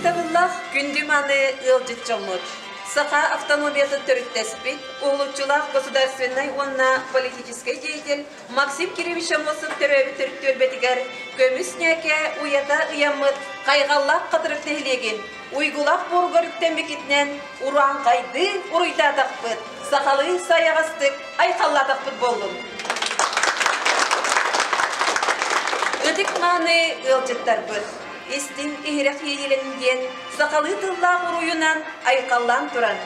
Ытыктабыллаах күндү маны ыалдьыт дьоммут, Саха автономиятын төрүттэспит, уһулуччулаах государственнай уонна политическай деятель Максим Кириллович Аммосов төрөөбүт төрүт түөлбэтигэр көмүс ньээкэ уйата ыйаммыт хайҕаллаах Хатырык нэһилиэгин уйгулаах буоругар үктэммикитинэн урааҥхайдыы уруйдаатахпыт, сахалыы сайаҕастык айхаллаатахпыт буоллун. Ытык-мааны ыалдьыттарбыт, истиҥ иһирэх иэйиилэнин диэн сахалыы тыллаах уруйунан айхаллаан туран,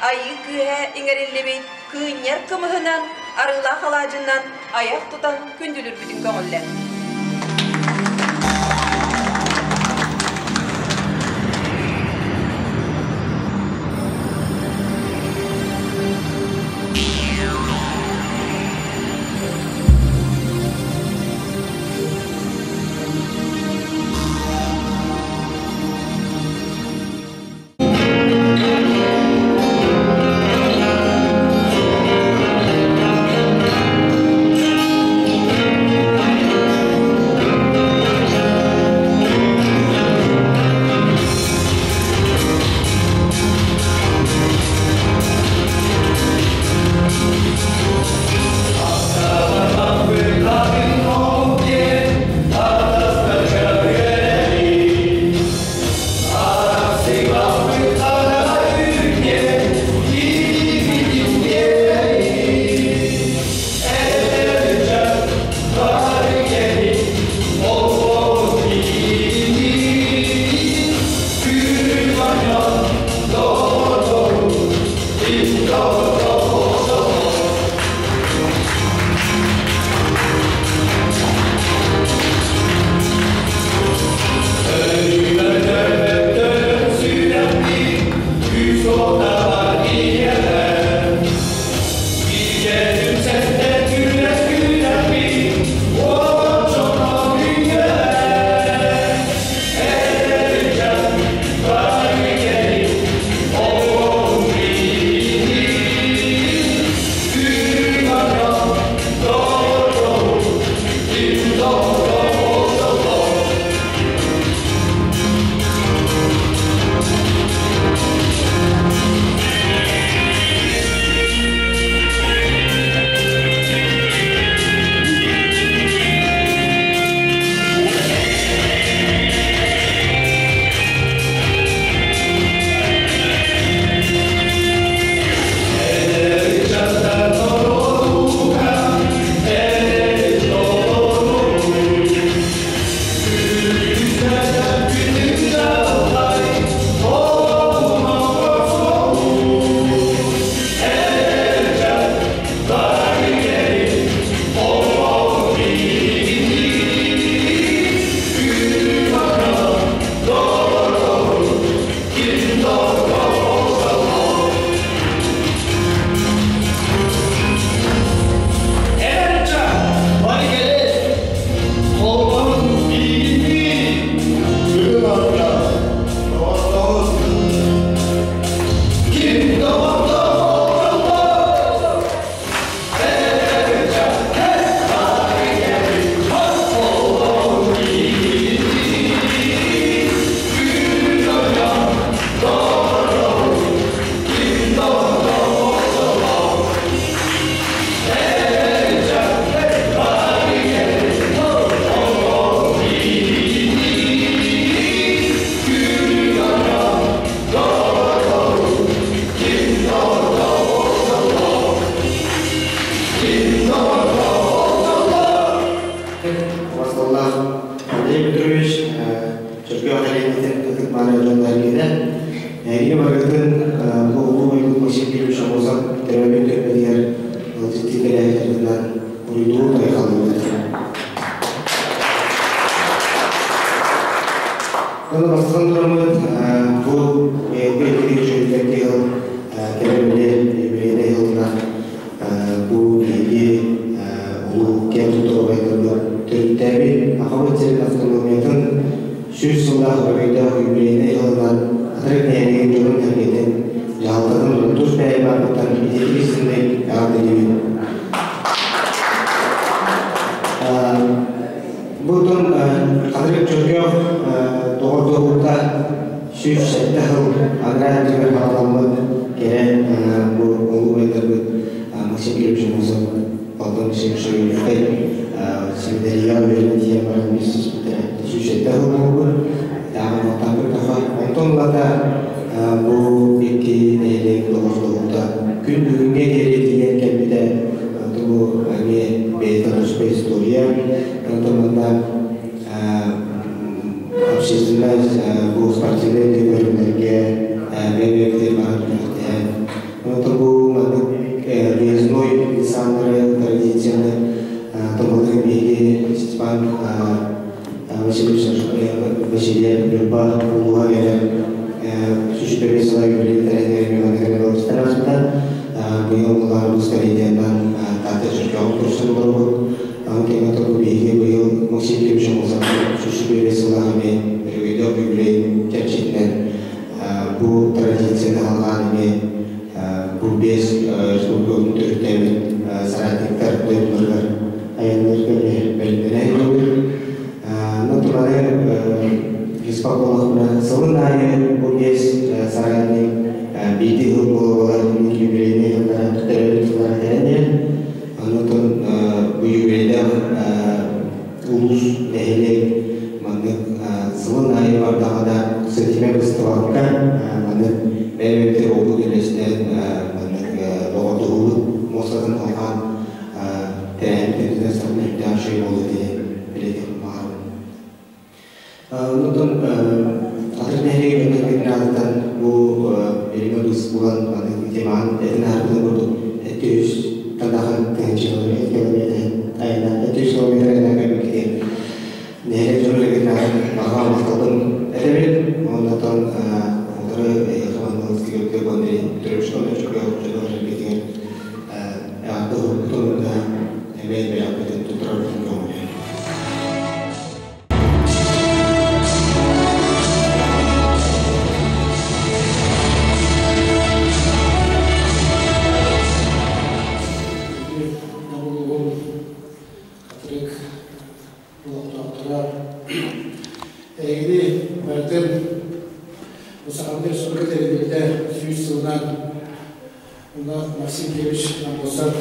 айыы күүһэ иҥэриллибит кыынньар кымыһынан, арыылаах алаадьынан айах тутан күндүлүрбүтүн көҕүллэр. Убасталлаах Андрей Петрович, Чөркөөх нэһилиэнньэтин ытык-мааны дьон-сэргэтэ, эһигини барыгытын бу улуу Уйгун Максим Кириллович Аммосов төрөөбүт түөлбэтигэр ыалдьыттыы кэлээһиннэринэн уруйдуу айхаллыыбыт. Ону бастатан тураммыт, бу бэйэбит үчүгэйдик ыал кэлэр үлэ юбилейнай ыалынан Бу биһиги улуу киэн туттар убайдарбыт төрүттээбит Сахабыт сирин автономиятын 100 сыллаах өрөгөйдөөх юбилейнай ыһыаҕынан Хатырык нэһилиэгин дьонун-сэргэтин, дьаһалтатын тус бэйэм ааппыттан итиитик истиҥник эҕэрдэлиибин. Бу тон Хатырык Чөркөөх доҕордоһуута 107 сыл анараа өттүгэр хаалламмыт кэрэ бу улуу убайдарбыт Максим Кириллович Аммосов, Платон Алексеевич Шевелевскай семинарияҕа үөрэнэ тиийэн баран билсиспиттэрэ 107 сыл буолбут. Тааҕы малтаан көрдөххө, онтон ылата бу икки нэһилиэк доҕордоһуута күн бүгүҥҥэ диэри тиийэн кэлбитэ бу эмиэ бэйэтэ туспа история. Онтон манна общественнай бу спортивнай көрүҥнэргэ бэйэ-бэйэбитин баран күрэхтэһэн онтон бу маннык выездной десаннары традицияны тобуллар биһиги Степан Васильевич Васильев Ньурба улууһа кэлэн 105 сыла юбилей тэрээһинигэр ыалдьыттар ааспыта. Быйыл Ларбус Калидианан Таатта Чөркөөҕүн көрсөн олоробут. Аны кэмэ турбут биһиги быйыл Максим Кириллович 105 сыллаах эмиэ өрөгөйдөөх юбилей чэрчитинэн бу традицияны алҕаан эмиэ бу биэс республикатын төрүттээбит соратниктар дойдуларыгар айанныырга эмиэ бэлэмнэнэ сылдьабыт. Натуралы Испак буоллахпына сылын аайы бу биэс соратник биирдии сыл буола-буола юбилейнай сыллара төрөөбүт сыллара кэлэн иһэр. Онтон бу юбилейдаах улуус, нэһилиэк маннык сылын аайы бардаҕына да сэтимэ быстыбакка маннык бэйэ-бэйэбитигэр олбу үлэстэн маннык доҕордоһуубут муостатын алҕаан тэрээһин кэнниттэн саҥа үрдээх үчүгэй буолуо диэн билэтим баҕарабын. Онтон атын нэһилиэк дьонун аатыттан бу бириэмэ быыс булан маннык темаҕын этин аһарбытын курдук 200 тадахан тыһыынча километр айаннаан 200 километр айаннаан кэлбиккитигэр нэһилиэк дьонун аатын барҕа махталбын этэбин уонна оттон утары эһиэхэ манна ылсыгырга Андрей Петрович Романовичка дьону-сэргэтигэр эҕэрдэ уһукпутун уонна эмиэ бэлэхпитин туттарарбытын көҥүллүүр. Хатырык олохтоохторо эһигини барытын бу сахалыы сурук тэриллибитэ 100 сылынан уонна Максим Кириллович Аммосов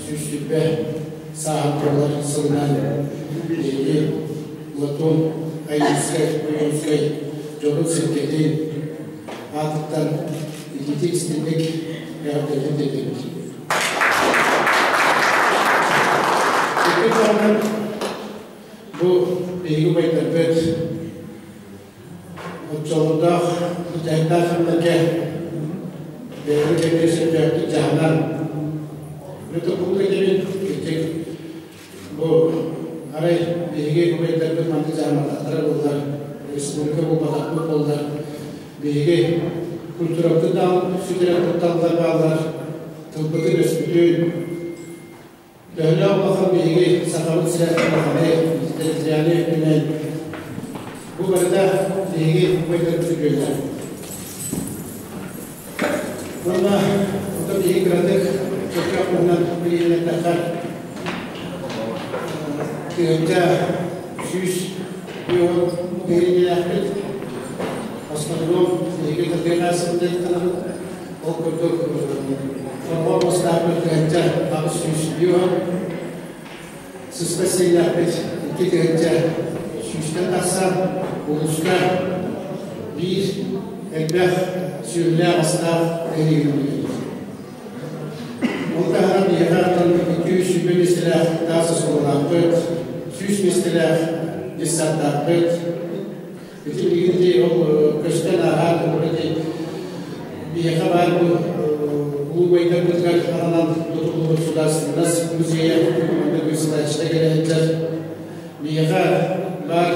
120 сааһын туолар сылынан биһиги Платон Айыыскай Ойуунскай дьонун-сэргэтин аатыттан итиитик-истиҥник эҕэрдэлээн тиэрдэбит. Икки даҕаны бу биһиги убайдарбыт оччолордоох бүтэһиктээх сылларга бэйэбит эмиэ сөптөөхтүк дьаһанан Мин кэлин кырдьык бу арай биһиги убайдарбыт маннык дьаһамматахтара буоллар, республика буолбатахпыт буоллар, биһиги культурабытын даҕаны сүтэрэр кутталлар бааллар, тылбытын өспүтүн төһөлөөх улахан биһиги Сахабыт сирэ улаханай территориальнай өттүнэн бу барыта биһиги убайдарбыт үтүөлэр. Уонна оттон биһиги кыратык чөкөх туһунан билиһиннэрдэххэ 1150 нэһилиэнньэлээхпит. Основном биһиги Татьяна сылдьыттанабыт. Ол курдук Торҕо мастаахпыт 1850 сыспай сиэллээхпит 2100-тэн тахса улууска биир элбэх сүөһүлээх-астаах нэһилиэгин үлэлиир. Ол таһынан биһиэхэ 220 миэстэлээх таас оскуолалаахпыт, 100 миэстэлээх детсадтаахпыт. Ити билигин ити ол көстөн ааһаат ити биһиэхэ баар бу улуу убайдарбытыгар ананан тутуллубут Государственность музейа маннык высылааччыта кэлэ сылдьар. Биһиэхэ баар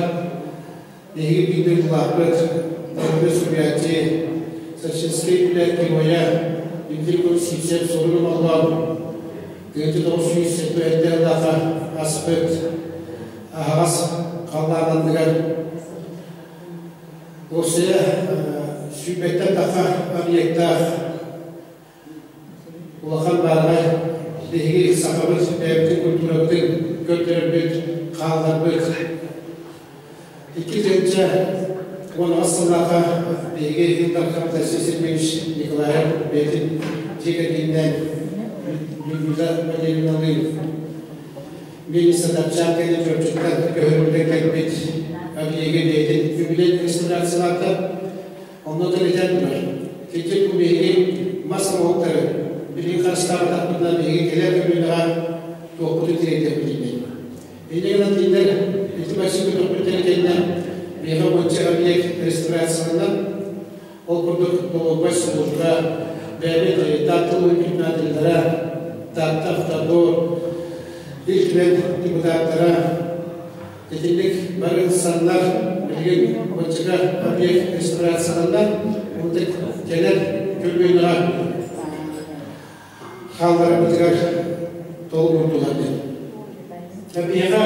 биһиги биир дойдулаахпыт народнай суруйааччы, Сочинскай үлэ геройа Дмитрий Сивцев суругун оллоон 1907 ыллаха аспыт аһаҕас халлаан анныгар Уопсайа сүүрбэттэн тахса объектаах улахан баараҕай биһиги сахабыт бэйэбитин культурабытын көрдөрөрбүт, хаалларбыт. 2000 18 сыллаахха биһиги Ил Дархан Алексей Сергеевич Николаев бэйэтин дьиэ кэргэнинээн Людмила Валерьевналыын Миэнисэ Тапчаан кэлин Чурапчыттан көһөрүллэн кэлбит объеги бэйэтин үбүлэн реставрациялаата. Онно төлөтөн турар. Кырдьык бу биһиги мас оҥоһуктары билигин харыстаабатахпытына биһиги кэлэр көлүөнэҕэ туохпутун тириэрдиэхпитий. Инньэ гынан кинилэр ити Максим көтөхпүттэрин кэннэ биһиэхэ уонча объект реставрацияланан, ол курдук Долуобай сулууспа, бэйэбит Таатта улууһун предпринимателлэрэ, Таатта Автодор, Ил Түмэн депутаттара, Итинник бары ылсаннар, билигин уончака объект реставрацияланна, онтон кэлэр көлүөнэҕэ хаалларарбытыгар толук диэн. Биһиэхэ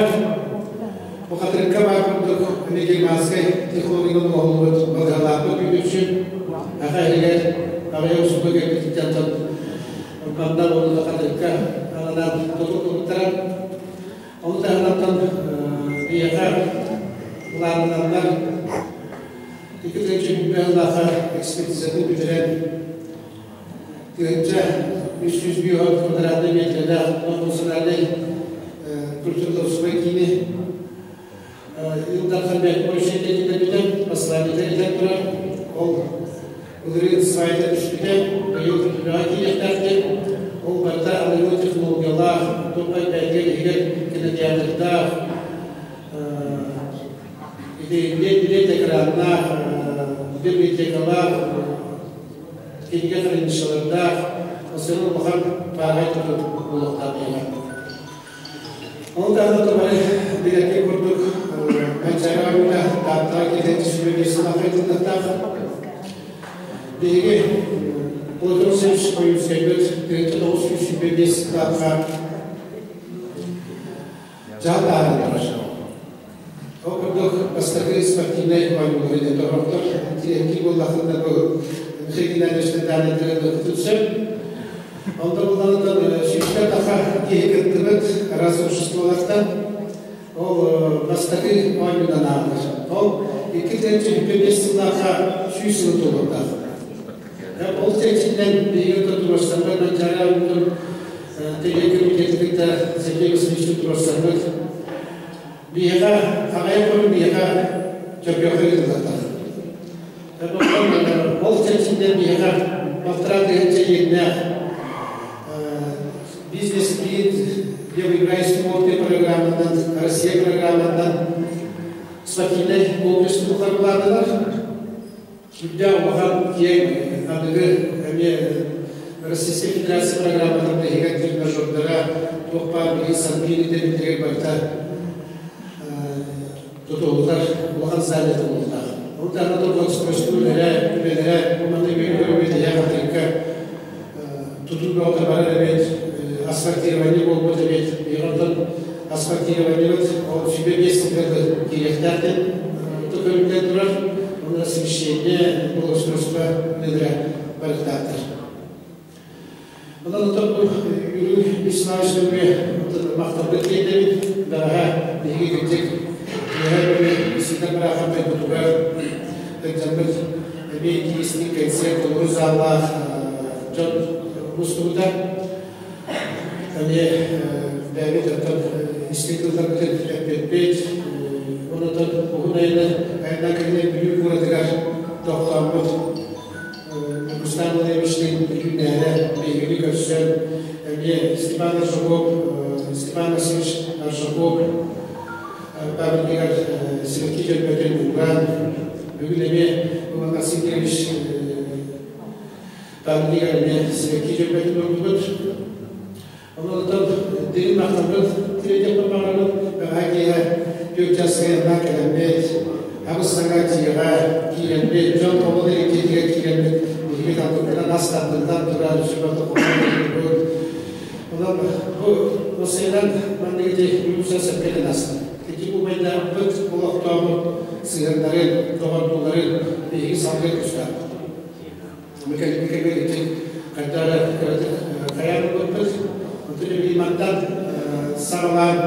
бу Хатырыкка баар курдук эмиэ германскай технологиянан оҥоһуллубут балыыһалаахпыт үгүччү аха иһигэр аҕыйах усулуо кэлбититтэн манна уонна Хатырыкка анаан тутуллубуттара. Ону таһынан биһиэхэ былааннананнар 2 тыһыынча сыллаахха экспертизатын бүтэрэн 1305 квадратный метрдээх национальнай культурно киини Ил Дархан бэйэтин посланиета этэн турар. Ол ылырыын свайта түспүтэ, быйыл үлэҕэ киириэхтээхтэр. Ол барыта аныгы технологиялаах, туппай бэйгэ иһигэр кинотеатрдаах, билет экраннаах, библиотекалаах, кинигэ хранилищелардаах, осыны улахан паарай тутуу буолуохтаах буолар. Ол даҕаны тумары билэргэ курдук Манчаары оонньуута Тааттаҕа киирэн 25 сыллаах ыытыллыахтаах. Биһиги Платон Васильевич Ойуунскайбыт 1925 сыллаахха дьаһал таһааран турар. Ол курдук бастакы спортивнай оонньуулары диэн тоһоҕотор тирэхтии буоллахтарына бу Михаил Геннадьевич даанайдарын сөп. Онтон буланытан сүүстэн таха киһи кыттыбыт араас обществолартан ол бастакы оонньуунан ааҕылар. Ол 2025 сыллаахха 100 сылы туолуохтаах. Ол чэрчитинэн биһиги туруорсарбыт Манчаары оонньуутун тэрийэр комитеты кытта Сергей Васильевич туруорсарбыт. Биһиэхэ аҕыйах көрүҥ биһиэхэ чөргөххө ыытыллыахтаах. Ол чэрчитинэн биһиэхэ 1500 иэннээх бизнес-гид «Я выбираю спорт» программанан, Россия программанан спортивнай комплекс тутуллар. Сүрдээх улахан киэҥ аныгы эмиэ Российскай Федерация программатын иһигэр тренажердара, туох баар билигин санпин тэрилтэлэр барыта тутуллар улахан здание тутуллар. Ол таһынан благоустройство үлэлэрэ, үлэлэрэ, бу манна көрүбүт ийэ хатырыкка тутуу бөҕөтө барар эбит, асфальтирование буолбут эбит. Онтон асфальтированиебыт ол 25 сылга киириэхтээх диэн көрүллэн турар. Онно освещение, благоустройство үлэлэрэ барыктаахтар. Онон оттон бу Юрий Вячеславович нөҥүө махталбыт тиэрдэбит. Бэҕэһээ биһиги кырдьык үөһээ Бүлүү Ситэн быраахап дойдутугар ыалдьаммыт эмиэ иккисник концерт толору заллаах дьон мустубута. Эмиэ бэйэбит оттон истиҥ тылларбытын эппиппит. Онтон уһун айаны айаннаан кэлин Бүлүү куоратыгар тохтооммут Ньургустаан Владимировичтыын бүтүннээҕэ биһигини көрсөн, эмиэ Степан Аржаков, Степан Васильевич Аржаков памятнигар сибэкки дьөрбөтүн ууран, бүгүн эмиэ Иван Васильевич памятнигар эмиэ сибэкки дьөрбөтүн уурдубут. Онон дириҥ махталбыт тириэрдиэхпин баҕарабын. Бэҕэһээ киэһэ 4 час айаннаан кэлэммит, аҕыс саҥа дьиэҕэ киирэммит, дьон тобул эрикиэтигэр киирэммит, биһиги талбыттарынан ас тардыллан турар, сүбэ тохоҕун. Онон бу Россиянан маннык ити улууса сөпкө аста. Ити убайдарбыт олохтообут сыһыаннарын, доҕордууларын биһиги салгыы тустаахпыт. Микэбэ ити хайдах эрэ кыратык хайаан ылбыппыт. Онтон мантан саҕалаан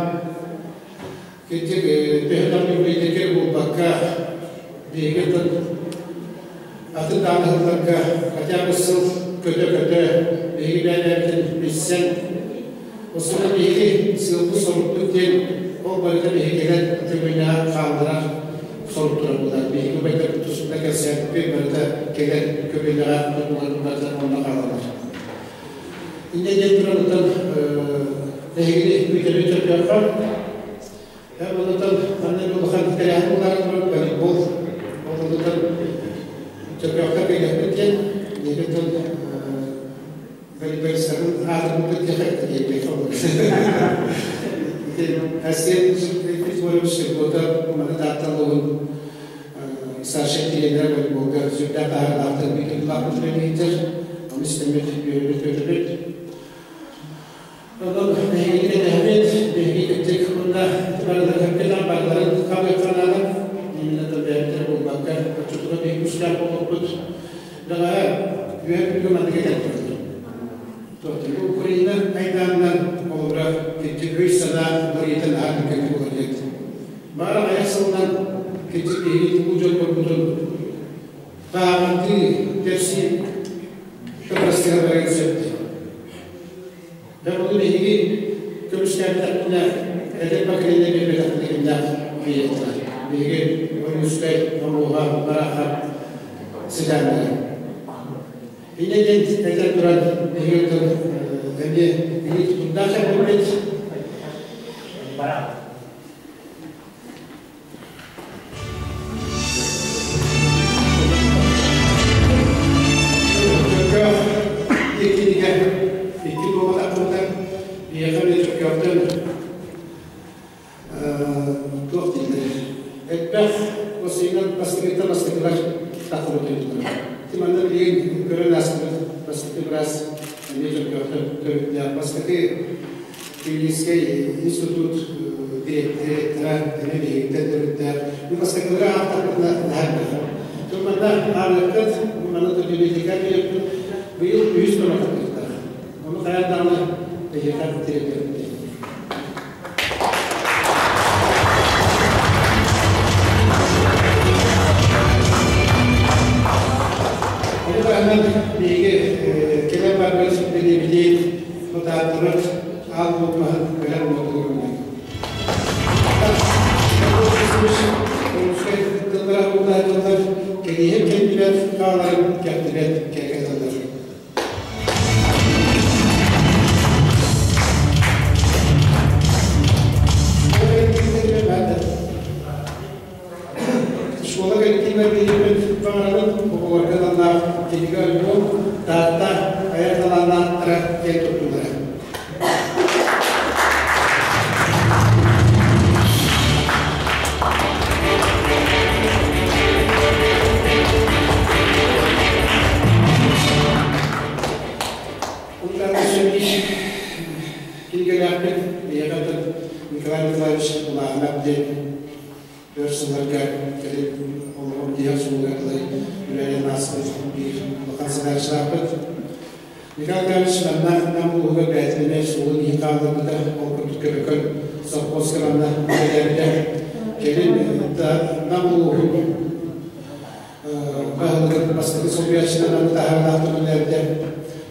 кырдьык төһө даҕаны үлэтигэр буолбакка. Биһиги атын даҕаны хотя бы сыл көтө-көтө биһиги бэйэбитин билсэн, осуна биһиги сыалбыт-сорукпут диэн ол барыта биһиги кэлэн көмөлөһөн хаалларар соруктара буолар. Биһиги убайдарбыт тусунна кэлсээбиппит барыта кэлэн көмөлөһөн тутуллар барыта онно хаалаллар. Инньэ диэн туран оттон эһигини күүтэбит чөркөөххө. Онтон манна улахан тэрээһин буолаары турар волейбол. Ол онтон чөркөөххө кэлиэхпит диэн биһиги волейболистарын аатырбыппыт диэхэ диэбэккэ Арсен Петрович Щерботов маны Таатта улууһун старшай тренера волейболга сүрдээх таһаарыылаахтык биир үлэлиир. Ону истэммит үөрбүт-көтүбүт. Онон биһиги кэтэһэбит, биһиги кырдьык уонна барыларын барыларын хабыахханаанан именно бэйэбитэр буолбакка, оччотугар биһиги күүстээх буолуохпут. Бэҕэһээ үөһэ күнгө маннык этэн турдум. Украина айдаанынан холобура кырдьык өй-санаа уларыйыта наһаа түргэнник уларыйар. Баар аҕыйах сылынан кырдьык биһиги тулуу дьон көрбүтүн тааҕырдыы, тэпсии көмүскэһэ барыан сөп. Дьэ, ону биһиги көмүскээбэтэхпитинэ, эдэр поколение биэрбэтэхпитинэ кимнээх айыахтара. Биһиги Ойуунускай, Моруоһа, Бараахап сыдьааннара. Инньэ диэн этэн туран, биһиги оттон эмиэ илии тутурдаах эбиппит. Чөркөөх иккинигэ икки туома тахпыта. Биһиэхэ эмиэ Чөркөөхтөн туох дииллэр элбэх осыйынан бастакыттан бастакылар таххыбыт дойдулара. Ити манна билигин көрөн ааспыт бастакы быраас эмиэ Чөркөөхтөн төрүттээх бастакы Клиническэй институт директора эмиэ биһигиттэн төрүттээх. Бу бастакылары ааттарбытына наһаа элбэх. Дьон манна ааҕыаххыт, манна библиотека диэхпит. Быйыл үһүс тома тахсыахтаах. Ону хайаан даҕаны эһиэхэ тириэрдиэхпит. Ону таһынан биһиги кэлэн барбыт билиибитин, бытаардыбыт аал уот маһын бэлэм уотугар Русскай тыллара улааталлар, кэриэһин кэннибэт, хааларын кэхтибэт кэкэ тыллар. Школа коллектива биһиэхэ баҕарабыт оҕолорго аналлаах кинигэ альбом Таатта айар талааннаахтара киэн туттуулара. Кинигэлээхпит биһиэхэ Николай Николаевич Улаанап диэн өр сылларга кэлин олоҕум тиһэх суолугар дылы үлэлээн ааспыт биир улахан салайааччылаахпыт. Николай Николаевич манна Нам улууһугар бэйэтин эмиэ суолун иһин хаалларбыта, ол курдук Көбөкөн совхозка манна үлэлээбитэ. Кэлин Нам улууһун баһылыгын бастакы солбуйааччынан аны таһаардаахтык үлэлээбитэ.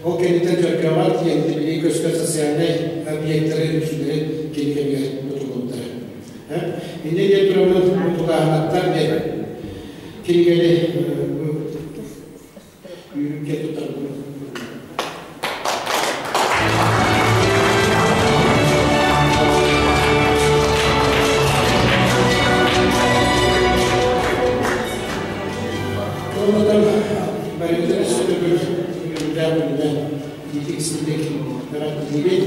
Ол кэнниттэн Чөркөөҕөр тиийэн билии көстөр социальнай объектары үксүлэри кини кэмигэр тутуллубуттара. Инньэ диэн тураммыт тулааһынаттар диэн кинигэни үүрүккэ туттарбыт. Оннотон барыта өссө төгүл үөрүүлээх күнүнэн иитик истинник эҕэрдэлиибин.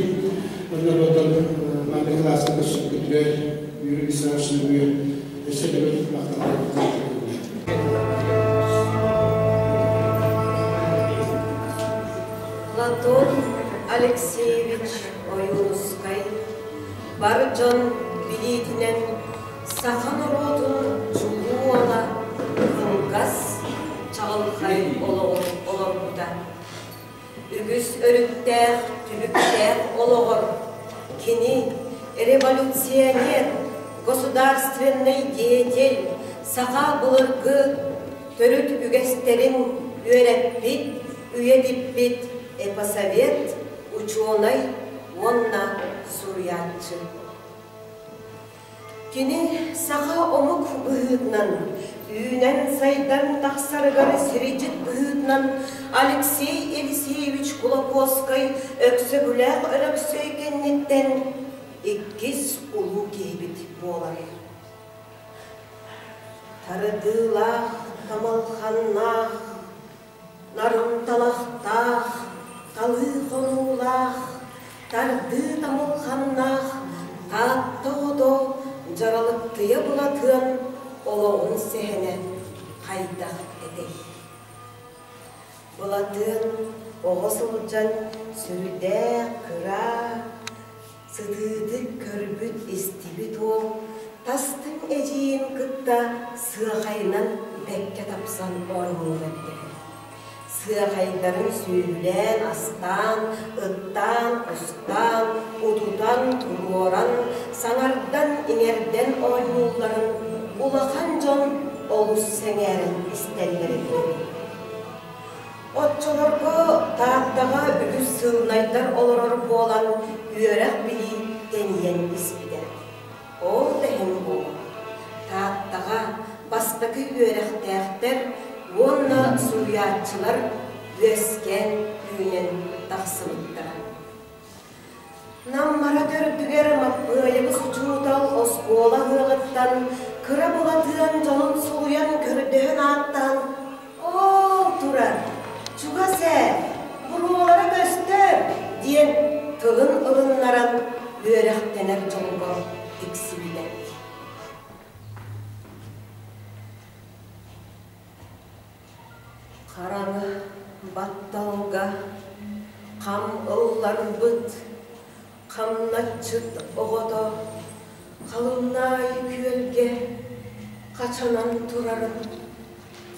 Оннотон маннык кылааска көрсүбүтүгэр Юрий Вячеславович өссө төгүл махталлаах. Платон Алексеевич Ойуунускай бар дьон билиитинэн саха норуотун чулуу уола кылгас, чаҕылхай олоҕун олорбута. Үгүс өрүттээх, түбүктээх олоҕор кини революционер, государственный деятель, Саха былыргы төрүт үгэстэрин үөрэппит, үйэтиппит эпосовед, учуонай уонна суруйааччы. Кини саха омук быһыытынан үүнэн-сайдан тахсарыгар сирдьит быһыытынан Алексей Елисеевич Кулаковскай Өксөкүлээх Өлөксөй кэнниттэн иккис улуу киһибит буолар. Тардыылаах, тамылханнаах, нарын талахтаах, талыы хонуулаах, тардыы тамылханнаах Таатта оҕото дьаралыктыйа Былатыан олоҕун сэһэнэ хайдах этэй? Былатыан оҕо сылдьан сүрдээх кыра, Сытыытык көрбүт-истибит уол тастыҥ эдьиийин кытта сыахайынан бэккэ тапсан оонньуур эбитэ. Сыахайдарын сүүһүлээн астаан, ыттаан, кустаан, утутан, туруоран, саҥардан-иҥэрдэн оонньуулларын улахан дьон олус сэҥээрэн истэллэр эбит. Оччолорго Тааттаҕа үгүс сыылынайдар олорор буолан үөрэх-билии тэнийэн испитэ. Ол да иһин буолуо, Тааттаҕа бастакы үөрэхтээхтэр уонна суруйааччылар үөскээн үүнэн тахсыбыттара. Наммара төрдүгэр Маппыайабыс учуутал оскуола ыһыаҕыттан кыра Былатыан дьонун сулуйан көрдөһөн ааттаан «Оол турар, чугас ээ, буруолара көстөр» диэн тылын ылыннаран үөрэхтэнэр дьолго тиксибитэ. Хараҥа батталга хам ылларбыт хамначчыт оҕото Халымнаайы күөлгэ хачанан турарын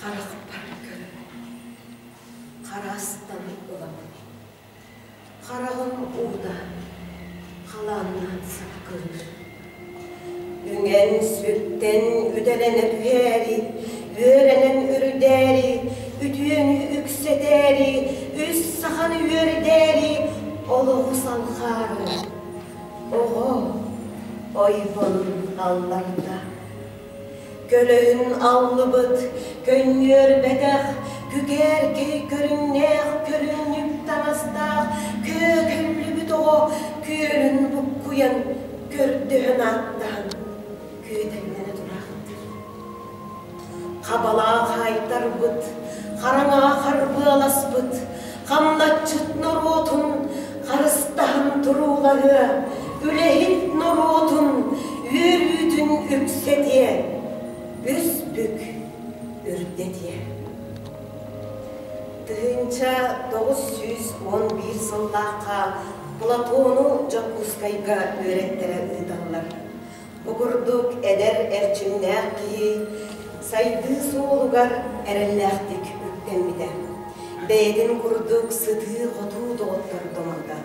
харахпар көрөбүн, хараастан ылабын. Хараҕым уута халааннаан саккырыыр. Үҥэн-сүктэн үтэлэнэ түһээри, үөрэнэн үрдээри, үтүөнү үксэтээри, үс саханы үөрдээри олоҕу салҕаары оҕо ойбонун алларда. Көлөһүн аллыбыт, көнньүөрбэтэх, күкээркэй көрүҥнээх көрүнньүк таҥастаах көөкөллүбүт оҕо күөлүн буккуйан, көрдөһөн ааттаһан күөтэҥнэнэ тураахтыыр. Хабалаах хаайтарбыт, хараҥаҕа харбыаласпыт, хамначчыт норуотун харыстаһан туруулаһыа, үлэһит норуотун үөрүүтүн үксэтиэ, үс бүк үрдэтиэ. 1911 сыллаахха Платону Дьокуускайга үөрэттэрэ ыыталлар. Бу курдук эдэр эрчимнээх киһи сайдыы суолугар эрэллээхтик үктэммитэ. Бэйэтин курдук сытыы-хотуу доҕоттордоммута.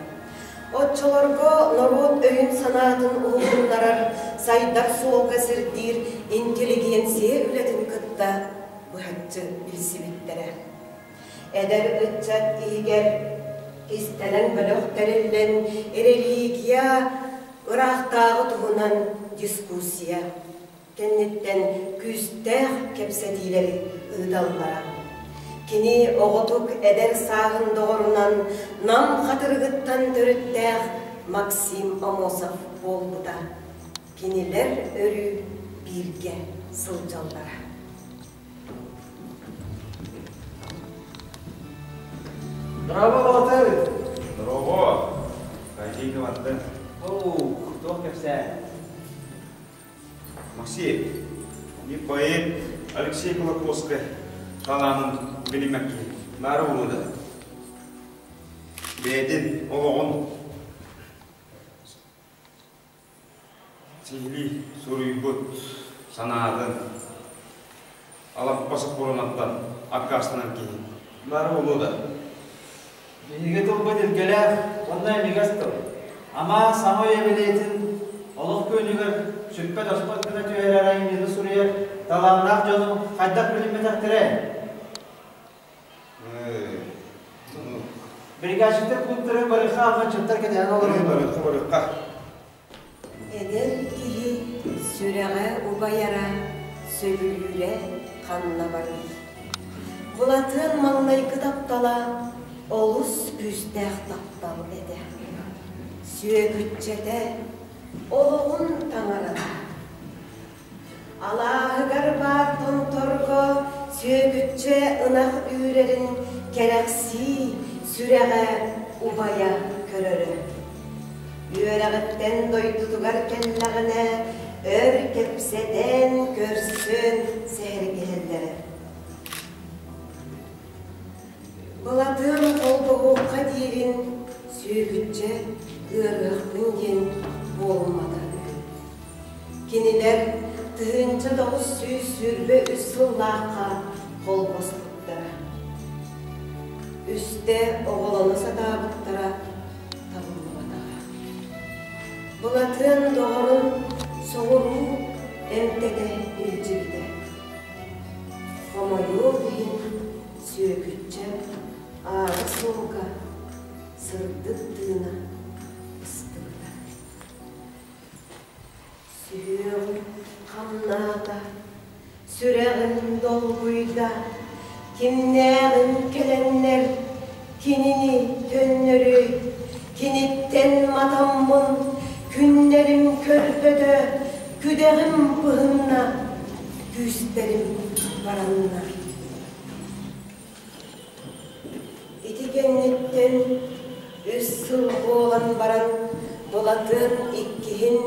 Оччолорго норуот өйүн-санаатын уһугуннарар, сайдар суолга сирдиир интеллигенция үлэтин кытта быһаччы билсибиттэрэ. Эдэр ыччат иһигэр кистэлэҥ бөлөх тэриллэн, религия ыраахтааҕы туһунан дискуссия кэнниттэн күүстээх кэпсэтиилэри ыыталлара. Кини оҕотук эдэр сааһын доҕорунан Нам Хатырыгыттан төрүттээх Максим Амосов буолбута. Кинилэр өрүү бииргэ сылдьаллара. Браво, Балатыр! Здорово! Какие команды? Оу, туох кэпсээн? Максим, не поэт Алексей Кулаковскай талаанын билимэкки наара буолуо Бэйэтин олоҕун Сиһилии суруйбут санаатын Алампа сокуонуттан аккаастанар киһи баара буолуо да? Биһиги тылбыт илгэлээх уонна имигэс тыл. Ама саҥа үйэ билиэтин олох күөнүгэр сүппэт-оспот гына түһэрэр айымньыны суруйар. талааннаах дьону хайдах билиммэтэхтэрэ? Биригээччиктэр клубтары барыха алҕаччыттар кэтэһэн олороллор. Барыха, барыха. Эдэр киһи сүрэҕэ убайара, сөбүлүүрэ ханна барый? Былатыан маҥнайгы таптала олус күүстээх таптал этэ. Сүөгүччэтэ олоҕун таҥарата. Алааһыгар баар томторго Сүөгүччэ ынах үүрэрин кэрэхсии, сүрэҕэ убайа көрөрө. Үөрэҕиттэн дойдутугар кэллэҕинэ өр кэпсэтэн, көрсөн сэһэргэһэллэрэ. Былатыан холбоһуохха диирин Сүөгүччэ ыарыһахпын диэн буолуммата үһү. Кинилэр 1923 сыллаахха холбоспуттара. Үстэ оҕолоно сатаабыттара табыллыбатаҕа. Былатыан доҕорун соҕуруу эмтэтэ илдьибитэ. Хомойуох иһин, Сүөкүччэ аара суолга сырдык тыына быстыбыта. Сүһүөҕүм хамнаата, сүрэҕим долгуйда, кимнээҕин кэлэннэр кинини төннөрүй, киниттэн матаммын, күннэрим көрбөтө, күдэҕим быһынна, күүстэрим баранна. Ити кэнниттэн үс сыл буолан баран Былатыан иккиһин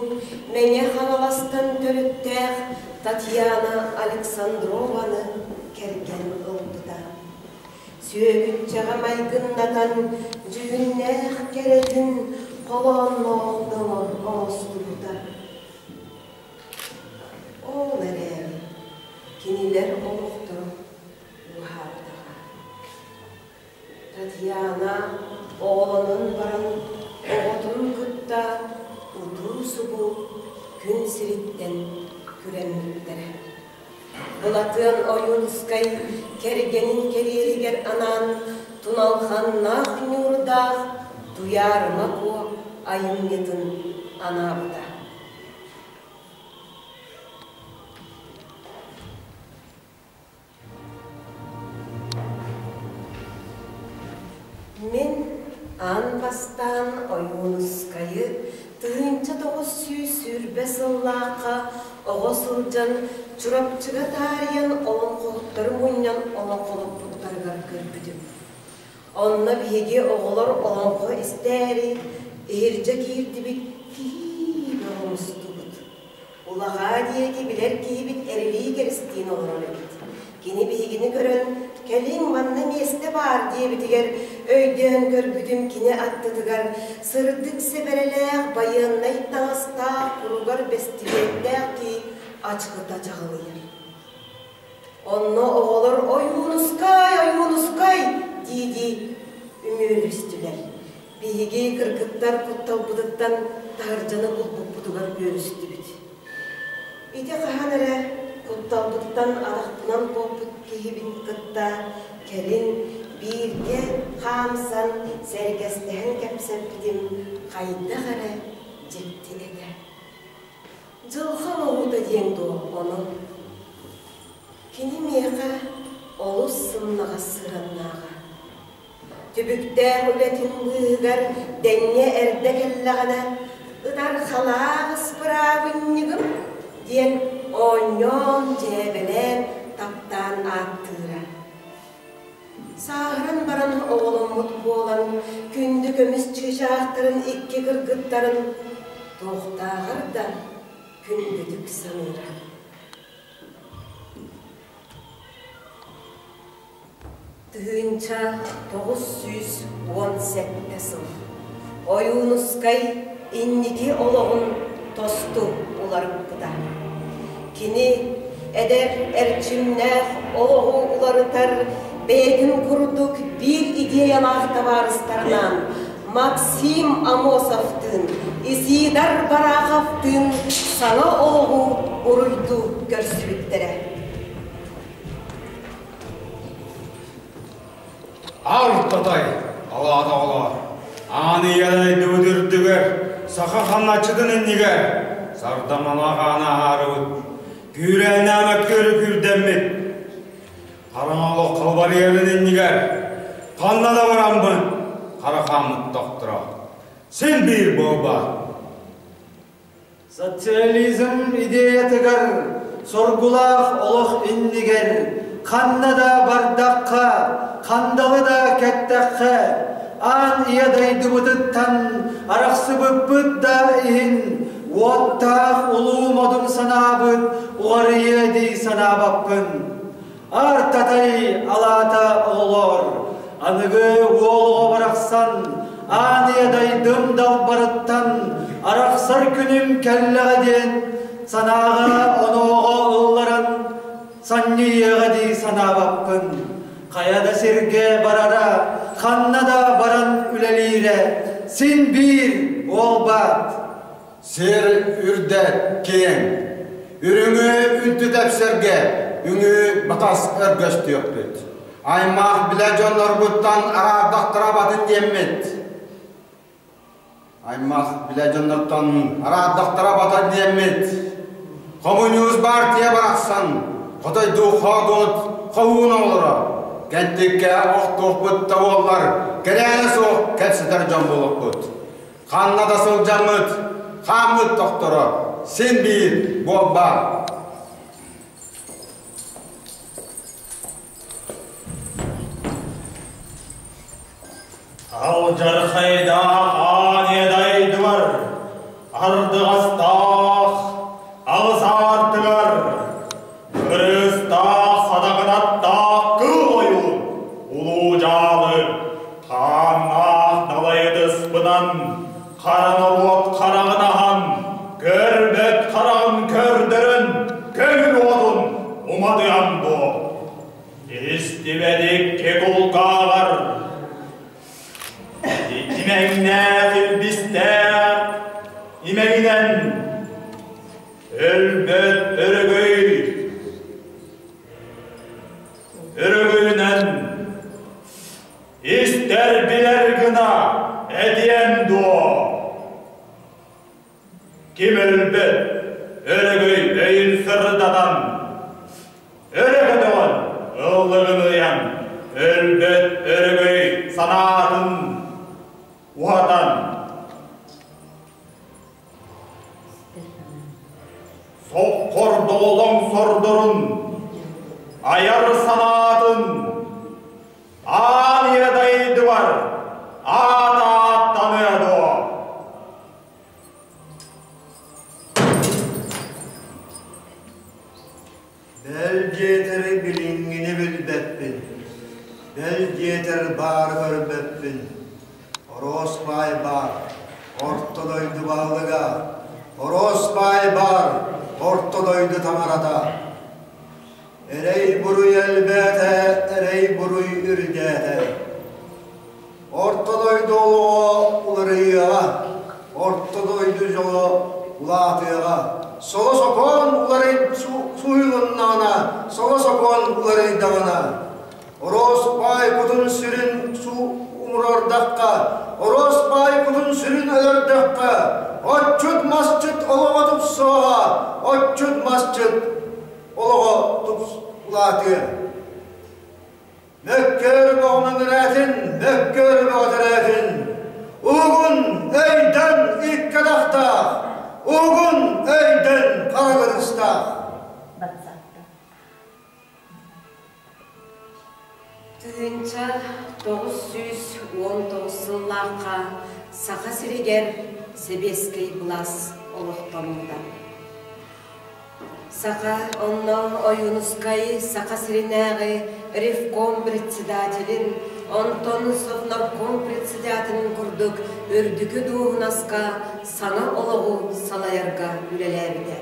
Мэҥэ Хаҥаластан төрүттээх Татьяна Александрованы кэргэн ылбыта. Сүөгүччэҕэ майгыннатан дьүһүннээх кэрэтин холоонноох доҕор оҥостубута. Ол эрээри кинилэр олохторо уһаабатаҕа. Татьяна оҕолонон баран оҕотун кытта утуу-субуу күн сириттэн күрэммиттэрэ. Былатыан Ойуунускай кэргэнин кэриэһигэр анаан туналханнаах ньуурдаах Туйаарыма Куо айымньытын анаабыта. Мин аан бастаан Ойуунускайы 1920 сыллаахха оҕо сылдьан Чурапчыга таарыйан олоҥхоһуттары мунньан олоҥхолоппуттарыгар көрбүтүм. Онно биһиги оҕолор олоҥхо истээри иһирдьэ киирдибит, киһи бөҕө мустубут. Улаҕаа диэки билэр киһибит Эрилии Кэристиин олорор эбит. Кини биһигини көрөн, «Кэлиҥ, манна миэстэ баар» диэбитигэр өйдөөн көрбүтүм кини аттытыгар сырдык сэбэрэлээх байыаннай таҥастаах куругар бэстилиэттээх киһи ачыкыта чаҕылыйар. Онно оҕолор «Ойуунускай, Ойуунускай!» дии-дии үмүөрүстүлэр. Биһиги кыргыттар кутталбытыттан таһырдьаны булбуппутугар үөрүстүбүт. Ити хаһан эрэ кутталбыттан атахпынан куоппут киһибин кытта кэлин бииргэ хаамсан, сэргэстэһэн кэпсэппитим хайдах эрэ дьикти этэ. Дьылҕа оҥоһуута диэн дуо ону? Кини миэхэ олус сымнаҕас сыһыаннааҕа. Түбүктээх үлэтин быыһыгар дэҥҥэ эрдэ кэллэҕинэ, «Ытархалаах ыспыраабынньыгым» диэн оонньоон, дьээбэлээн, таптаан ааттыыра. Сааһыран баран оҕоломмут буолан, күндү көмүс чыычаахтарын икки кыргыттарын туохтааҕар да күндүтүк саныыра. 1917 сыл Ойуунускай инники олоҕун тосту уларыппыта. Кини эдэр эрчимнээх олоҕу уларытар бэйэтин курдук биир идеялаах табаарыстарынаан Максим Амосовтыын, Исидар Бараховтыын саҥа олоҕу уруйдуу көрсүбүттэрэ. Ар-татай, алаата оҕолоор, аан ийэлэйдибит үрдүгэр, саха хамначчытын иннигэр сардамалаах ааны аһаарыбыт, күүрээннээх мөккүөрү күүрдэммит, хараҥа олох халбарыйарын иннигэр ханна да бараммын хара хааммыт тохторо. Син биир буолбат. Социализм идеятыгар соргулаах олох иннигэр ханна да бардахха, хандалы да кэттэххэ, аан ийэ дойдубутуттан арахсыбыппыт да иһин уоттаах улуу модун санаабыт уҕарыйыа дии санаабаппын. Ар-татай алаата оҕолоор, аныгы уол оҕо барахсан аан ийэ дайдым далбарыттан арахсар күнүм кэллэҕэ диэн санааҕа онооҕо ылларан санньыйыаҕа дии санаабаппын. Хайа да сиргэ барара, ханна да баран үлэлиирэ син биир буолбат. Сир үрдэ киэҥ. Үрүҥү үнтү тэпсэргэ үҥүү батас өргөстүөхпүт. Аймах билэ дьоннорбуттан араардахтара батын диэммит. Аймах билэ дьоннортон араардахтара батын диэммит. Хомуньуус баартыйа барахсан хотойдуу хоодуот хоһуун оҕолоро кэнтиккэ охтуохпут да буоллар кэрээнэ суох кэпсэтэр дьон буолуохпут. Ханна да сылдьаммыт, хааммыт тохторо син биир буолбаат. Алдьархайдаах аан дайдыбар, ардыгастаах алыс аартыгар, кырыыстаах садакынаттаах кыыл ойуун улуу дьаалы Хааннаах далайытыспынан хара норуот хараҕын аһан, көрбөт хараҕын көрдөрөн, көҥүл уотун уматыам дуо? Истибэтикки кулгааҕар имэҥнээх илбистээх имэҥинэн өлбөт өрөгөй өрөгөйүнэн Истэр-билэр гына этиэн дуо? Ким өлбөт, өрөгөй өйүн сырдатан, өрө көтөҕөн, ыллыгын ыйан, өлбөт өрөгөй санаатын уһатан, Соххордоҕолоҥ сордорун, айар санаатын аан ийэ дайдыбар аат ааттаныа дуо? Бэл диэтэри билиҥҥини билбэппин, бэл диэтэр баары көрбөппүн. Оруос баай баар, орто дойду баһылыга, Оруос баай баар, орто дойду таҥарата. Эрэй-буруй элбээтэ, эрэй-буруй үрдээтэ. Орто дойду олоҕо уларыйыаҕа, орто дойду дьоло улаатыаҕа. Соло сокуон уларый суһуйулуннаҕына, соло сокуон уларыйдаҕына, Ороос баай кутун-сүрүн умурардахха, Ороос баай кутун-сүрүн өлөрдөххө, отчут-масчыт олоҕо тупсуоҕа, отчут-масчыт олоҕо тупс улаатыа. Мөккөр бөҕө мөҥүрээтин, мөккөр бөҕө төрөөтүн. Угун өйдөн икки атахтаах, угун өйдөн хара кырыстаах. 1919 сыллаахха Саха сиригэр сэбиэскэй былаас олохтоммута. Саха онно Ойуунускай Саха сиринээҕи ревком председателин, онтон Совнарком председателин курдук үрдүкү дуоһунаска саҥа олоҕу салайарга үлэлээбитэ.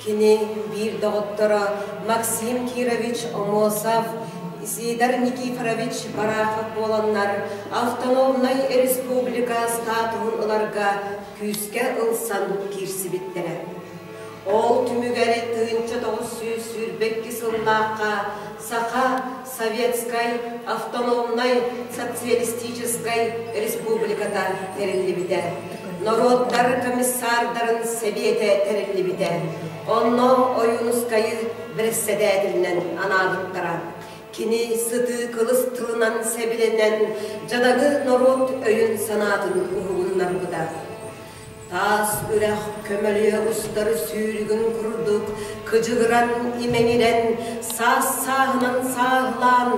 Кини биир доҕотторо Максим Кирович Омосов, Исидор Никифорович Барахов буоланнар автономнай республика статуһун ыларга күүскэ ылсан киирсибиттэрэ. Ол түмүгэр 1922 сыллаахха Саха Советскай Автономнай Социалистическай Республиката тэриллибитэ. Норуоттар комиссардарын сэбиэтэ тэриллибитэ. Онно Ойуунускайы бэрэссэдээтэлинэн анаабыттара. Кини сытыы кылыс тылынан сэбилэнэн дьадаҥы норуот өйүн-санаатын уһугуннарбыта. Таас үрэх көмөлүө устар сүүрүгүн курдук кыдьыгыран имэҥирэн, саас-сааһынан сааһылаан,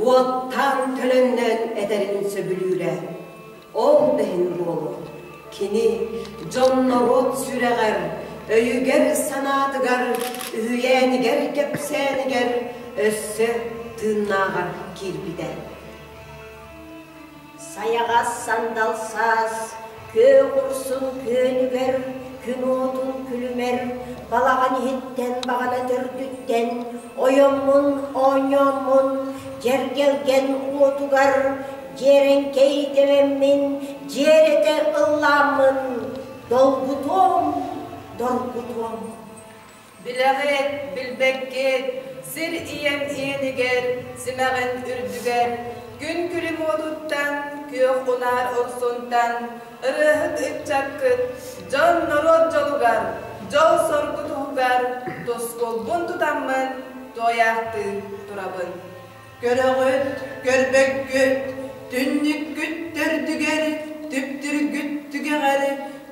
уоттаан төлөннөөн этэрин сөбүлүүрэ. Ол да иһин буолуо, кини дьон-норуот сүрэҕэр, өйүгэр-санаатыгар, үһүйээнигэр-кэпсээнигэр өссө тыыннааҕар киирбитэ. Сайаҕас сандал саас күөх урсун күөнүгэр, күн уотун күлүмэр, балаҕан иһиттэн баҕана төрдүттэн ойоммун, оонньооммун, дьэргэлгэн уотугар дьиэрэҥкэй тэбэммин, дьиэрэтэ ыллааммын, долгутуом, доргутуом. Билэҕит, билбэккит, сир ийэм иэнигэр, симэҕин үрдүгэр, күн күлүм уотуттан, күөх унаар урсунтан, ырыаһыт ыччаккыт, дьон норуот дьолугар, дьол-соргу туһугар тускулбун тутаммын туойаахтыы турабын. Көрөҕүт, көрбөккүт, түннүккүт төрдүгэр, түптүргүт түгэҕэр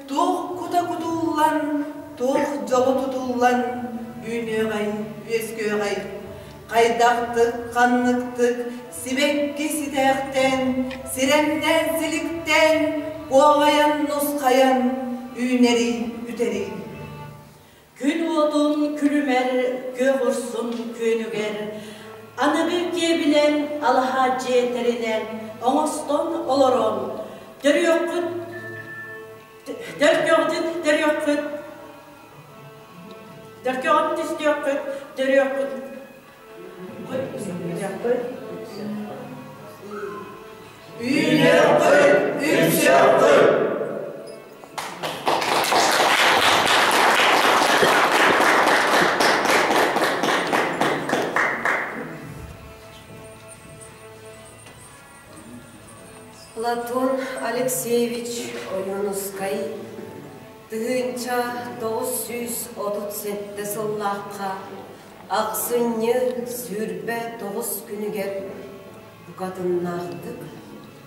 туох кута кутуллан, туох дьоло тутуллан үүнүөҕэй, үөскүөҕэй? Хайдахтык, ханныктык сибэкки ситээхтэн, сирэмнээн силиктээн, куоҕайан нусхайан үүнэрий, бүтэрий? Күн уотун күлүмэр, күөх урсун күөнүгэр, аныгы киэбинэн алаһа дьиэ тэринэн оҥостон олорон, төрүөххүт, төрүөххүт, төрүөххүт, төрүөххүт түстүөххүт, төрүөххүт, Үүнүөххүт, үксүөххүт! Платон Алексеевич Ойуунускай 1937 сыллаахха ахсынньы 29 күнүгэр букатыннаахтык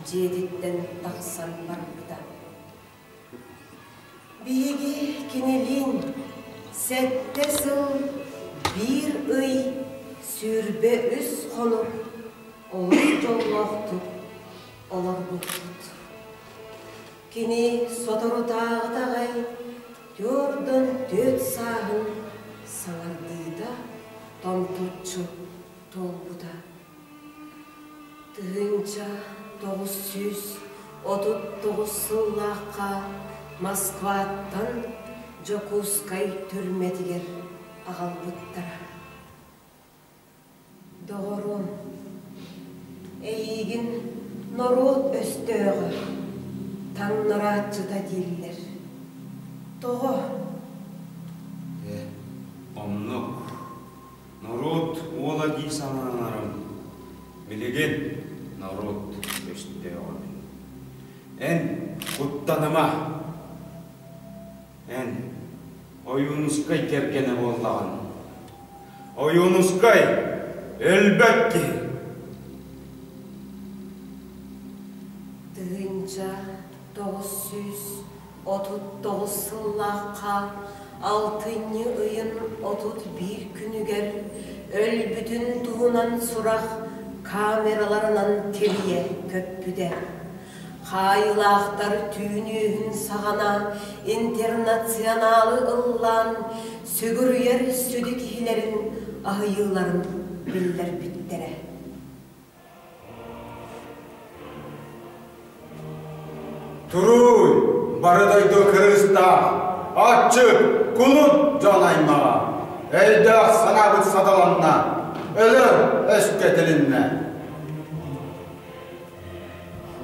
дьиэтиттэн тахсан барбыта. Биһиги кинилиин сэттэ сыл биир ый 23 хонук олус дьоллоохтук олорбуппут. Кини соторутааҕыта аҕай түөрдөн түөрт сааһын саҥардыыта томточчу туолбута. 1939 сыллаахха Москваттан Дьокуускай түрмэтигэр аҕалбыттара. Доҕоруом, эйиигин норуот өстөөҕө, таҥнарааччыта дииллэр. Тоҕо? Ээ, оннук. Норуот уола дии сананарым. Билигин норуот өстөөҕөбүн. Эн куттаныма. Эн Ойуунускай кэргэнэ буоллаҕыҥ. Ойуунускай өлбөт киһи. 1939 сыллаахха алтынньы ыйын 31 күнүгэр өлбүтүн туһунан сурах камераларынан тилийэ көппүтэ. Хаайыылаахтар түүн үөһүн саҕана интернационалы ыллаан сүгүрүйэр сүдү киһилэрин аһыйыыларын биллэрбиттэрэ. Туруй, бары дойду кырыыстаах, аччык, кулут дьон аймаҕа, өйдөөх санаабыт саталанна, өлөр өскө тилиннэ.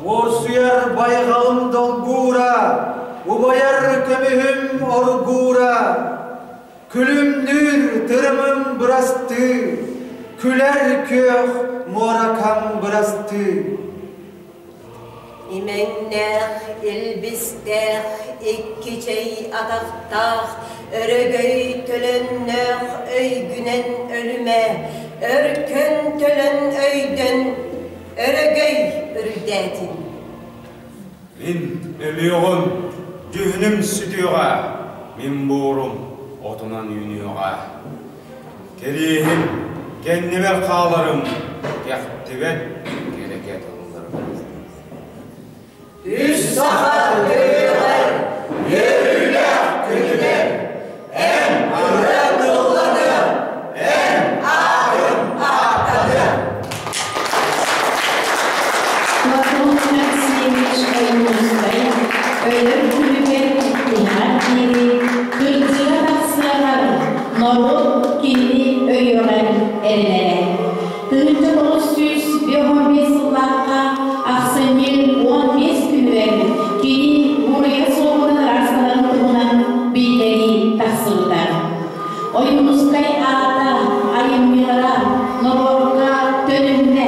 Уорсуйар байҕалым долгуура, убайар көмүһүм оргуура, күлүмнүүр тырымым бырастыы, күлэр күөх муоракам бырастыы. Имэҥнээх, илбистээх, икки чэй атахтаах, өрөгөй төлөннөөх өйгүнэн өлүмэ, өркөн төлөн өйдөн, өрөгөй үрдээтин. Мин өлүөҕүм, дьүһүнүм сүтүөҕэ, мин буорум отунан үүнүөҕэ. Кэриэһим, кэннибэр хааларым, кэхтибэт кэрэкэ тылларым. Үс саха төрүөҕэр, үөрүүлээх күнүгэр, эн ырыа тылланыа, эн аатын ааттаныа. Платон Алексеевич Ойуунускай өлөр күнүгэр тиһэҕэр диэри кырдьыга тахсыаҕар норуот кинини өйүөҕэр эрэнэрэ. 1955 сыллаахха ахсынньы 15 күнүгэр кини буруйа суоҕунан ыраастанарын туһунан биллэрии тахсыбыта. Ойуунускай аата айымньылара норуокка төнүннэ.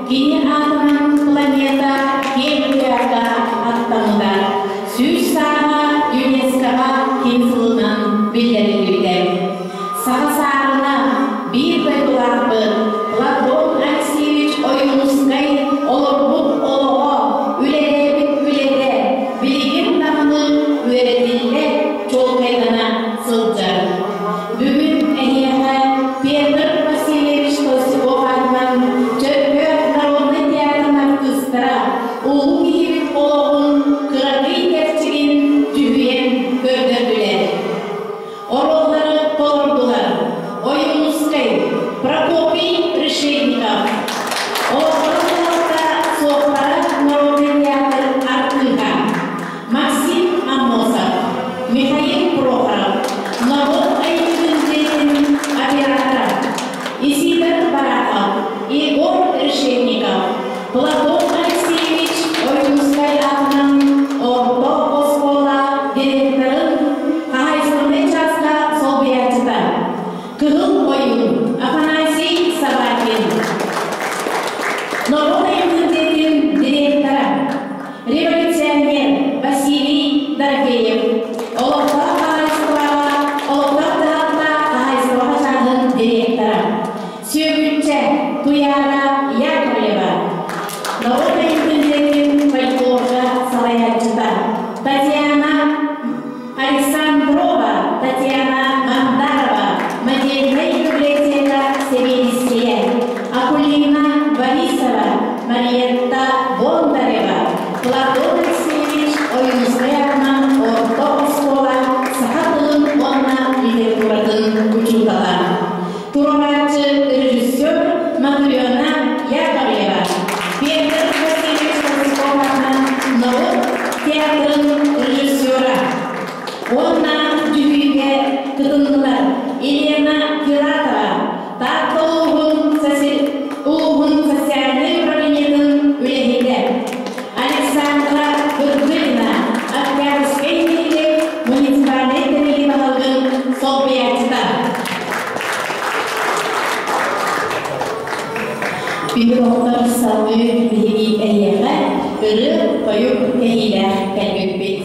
Кини аатынан планета киэҥ куйаарга аттаммыта. 100 сааһа ЮНЕСКО-ҕа кини сылынан биллэриллибитэ. Саха саарына биир дойдулаахпыт Платон Алексеевич Ойуунускай олорбут олоҕо, үлэлээбит үлэтэ билигин даҕаны үөрэтиллэ, чуолкайдана сылдьар. Бүгүн эһиэхэ Петр Васильевич Толстяков аатынан Чөркөөх народнай театрын артыыстара улуу киһибит олоҕун кыракый кэрчигин дьүһүйэн көрдөрдүлэр. Оруоллары толордулар Ойуунускай, Прокопий Решетников, Олохторун олохто суоппара народнай театр артыыһа Максим Аммосов, Михаил Прохоров, норуот айымньытын дьиэтин оператора Исидор Барахов, Егор Решетников, Платон Алексеевич Ойуунускай аатынан орто оскуола директорын хаһаайыстыбаннай чааска солбуйааччыта Кыһыл Ойуун Афанасий Собакин, норуот айымньытын дьиэтин директора, революционер Василий Дорофеев, олохтоох хаһаайыстыбаҕа олохтоох дьаһалта хаһаайыстыбаҕа чааһын директора, Сүөгүччэ Туйаара Яковлева, норуот айымньытын дьиэтин фольклорга салайааччыта Татьяна Александрова, Татьяна Мандарова, модельнай библиотека сэбиэдиссэйэ Акулина Борисова, Мариетта Бондарева, Платон Алексеевич Ойуунускай аатынан орто оскуола саха тылын уонна литературатын учуутала, туруорааччы режиссер Матрена Яковлева, Петр Васильевич Толстяков аатынан норуот театрын режиссера уонна дьүһүйүүгэ кытыннылар Елена Филатова, Таатта улууһун социальнай управлениетын үлэһитэ, Александра Кыргыдина, Октябрьскай нэһилиэк муниципальнай тэрилии баһылыгын солбуйааччыта. Бүгүн оҕолор салгыы биһиги эһиэхэ ырыа-тойук кэһиилээх кэлбиппит.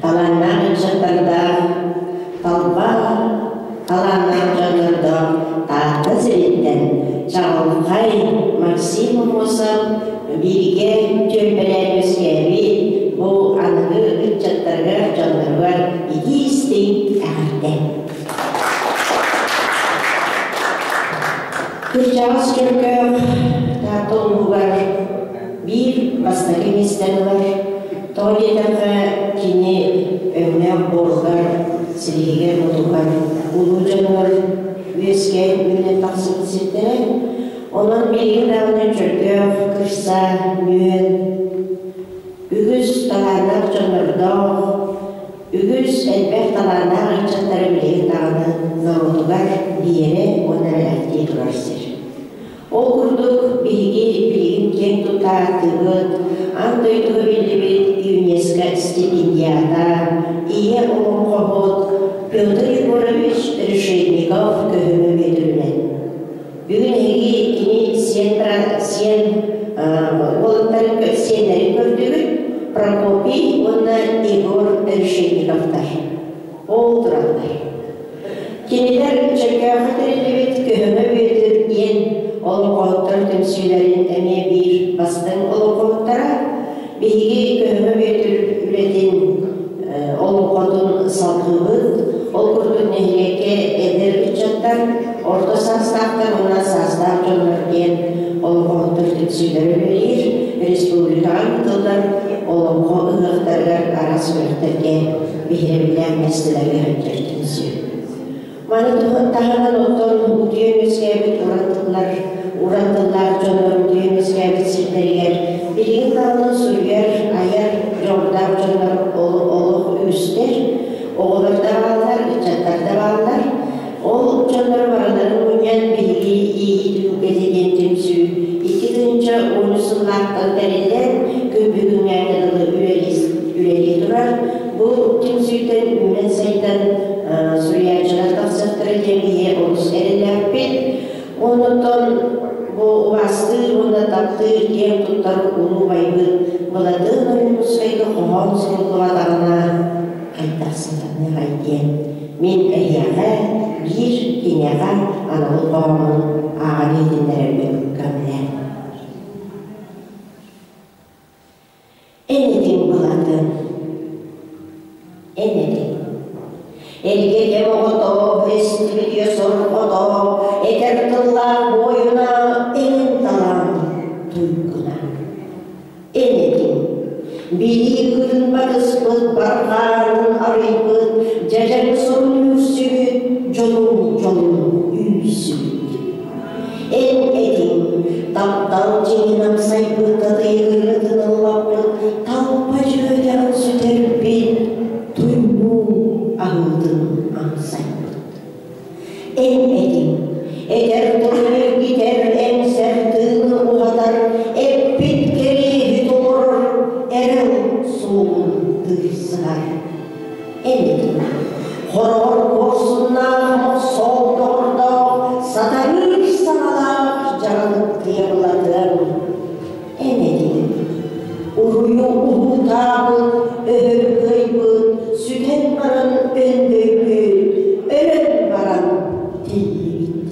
Талааннаах ыччаттардаах, талба талааннаах дьоннордоох Таатта сириттэн чаҕылхай Максим Аммосов бииргэ түөлбэлээн үөскээбит бу аныгы ыччаттарыгар, дьонноругар итии-истиҥ эҕэрдэ. Кырдьаҕас Чөркөөх Таатта улууһугар биир бастакы миэстэни ылар. Тоҕо диэтэххэ, кини өҥнөөх буоругар, силиһигэр-мутугар, улуу дьонугар үөскээн үүнэн тахсыбыт сирдэрэ. Онон билигин даҕаны Чөркөөх, Кырса, Нүөл үгүс талааннаах дьоннордоох, үгүс элбэх талааннаах ыччаттары билигин даҕаны норуотугар биэрэ уонна бэлэхтии турар сир. Ол курдук, биһиги билигин киэҥ тутта ааттыыбыт, аан дойдуга биллибит ЮНЕСКО стипендиата, ийэ олоҥхоһут Петр Егорович Решетников көһөҥө Бүөтүрүнэн. Бүгүн эһиги кини сиэн, сиэн уолаттарын сиэннэрин көрдүгүт, Прокопий уонна Егор Решетниковтар. Ол тураллар. Кинилэр Чөркөөххө тэриллибит Көһөҥө Бүөтүр диэн олоҥхоһуттар түмсүүлэрин эмиэ биир бастыҥ олоҥхоһуттара. Биһиги Көһөҥө Бүөтүр үлэтин олоҥхотун салгыыбыт. Ол курдук нэһилиэккэ эдэр ыччаттар, орто саастаахтар уонна саастаах дьоннор диэн олоҥхоһуттар түмсүүлэрэ үлэлиир. Республикаҕа ыытыллар олоҥхо ыһыахтарыгар араас күрэхтэргэ биһирэбиллээх миэстэлэргэ сылдьар түмсүү. Маны таһынан оттон утуйан үөскээбит уран тыллар, уран тыллаах дьоннор утуйан үөскээбит сирдэригэр билигин даҕаны суруйар, айар дьоҕурдаах дьоннор олох үгүстэр, оҕолор да бааллар, ыччаттар да бааллар. Ол дьоннору барыларын мунньан биһиги Иэйии түһүлгэтэ диэн түмсүү 2013 сыллаахтан тэриллэн күн бүгүҥҥээҥҥэ дылы үлэлии турар. Бу түмсүүттэн үүнэн-сайдан суруйааччылар тахсыахтара диэн биһиги олус эрэллээхпит. Оннуттан бу убаастыыр уонна таптыыр киэн туттар улуу убайбыт Былатыан Ойуунускайга хоһоон суруллубатаҕына хайдах сатаныаҕай диэн мин эһиэхэ биир киниэхэ анабыл хоһоонун ааҕан иһитиннэрэрбин көҥүлээн. Эн этиҥ былатын, эн этиҥ. Эргэ кэм оҕото, эстибит сорҕото, этэр тыллаах буойуна эн талаан туйгуна. Эн этиҥ, билии кыһын батыспыт, барҕаарын арыйбыт, дьэдьэн сурун үүрсүбүт, дьонун дьолун үүрсүбүт. Эн этиҥ, таптал дьиҥин амсайбыт, татыйыгырытын ыллаппыт, талба дьүөтэҕин сүтэрбит, туймуу аһыытын амсайбыт. Эн этиҥ, этэр тылын эргитэр, эмсэр тыыны уһатар, эппит кэриэһи толорор, эрэл суолун тыырсыһар. Эн этиҥ, хороҕор куорсуннаах мохсоол доҕордоох, сатарыыр саҥалаах дьаралыктыйа былатыан. Эн этиҥ, уруйу уһуутаабыт, өһөр кыайбыт, сүтэн баран өндөйбүт, өлөн баран тиллибит.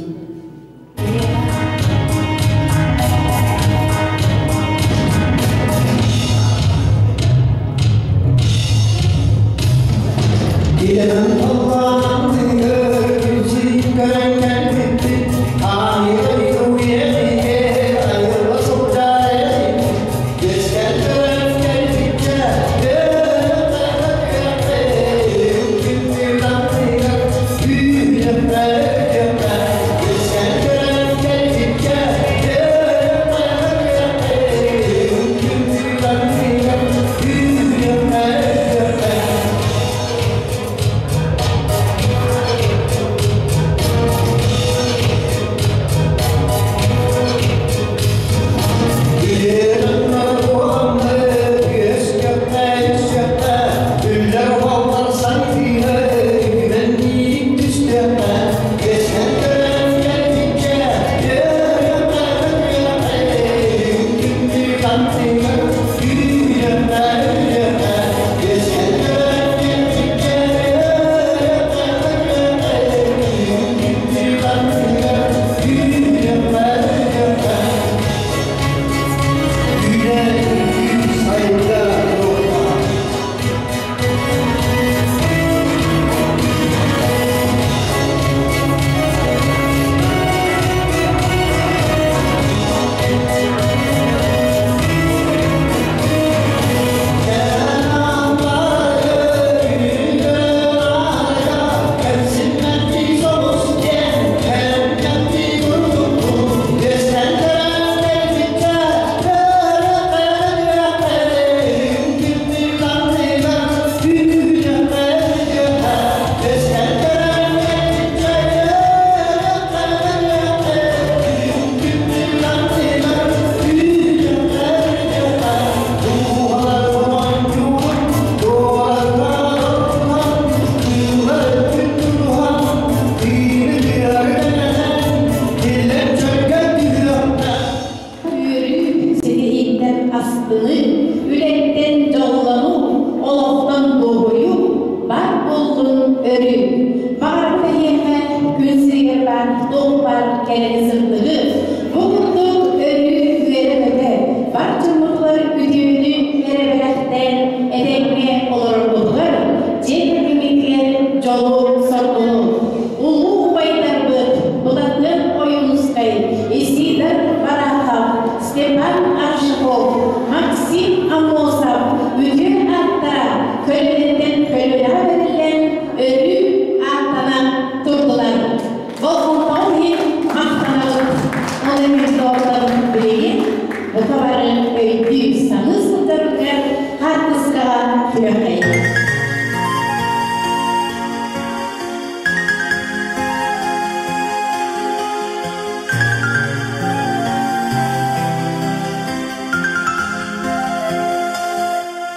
Көрүөххэйиҥ.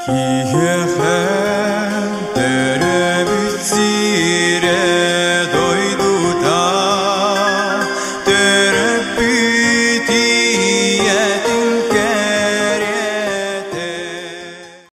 Киһиэхэ